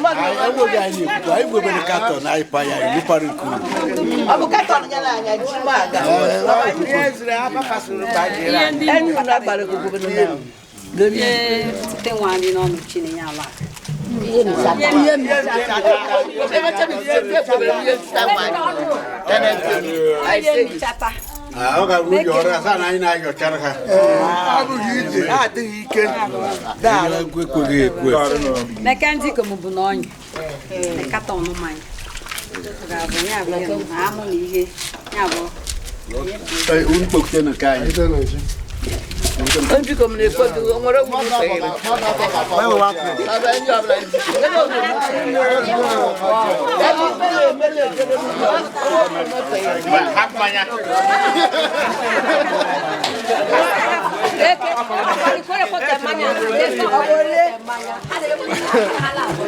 Anyị gwebere katọn anyị pa ya ebukwara ikuku. Ọ bụ katọn nyere anya ji m aga. Ihe ndị Enyi unu agbara ogogo na ihe site nwa anyị n'ọnụ Chinenye ala. Ihe michata. Ọ ga-abụ ubi ọrụ asaa na anyị na-ayọchara ha. Adịghị ike. Ekweghị ekwe. N'eke ndị ikom bụ na ọnyị. Na katọn mmanya. Ọ ga-abụ ya bụ ihe na anụ na ihe ya bụ Unu kpọkute na nke anyị. Biko m na-ekwe gị, o nwere ogwu m feghere. Ọ bụ enyi ọbụla ebe ogwu m feghere. Ebe ikpere emere ekele m, ogwu m feghere. Eke,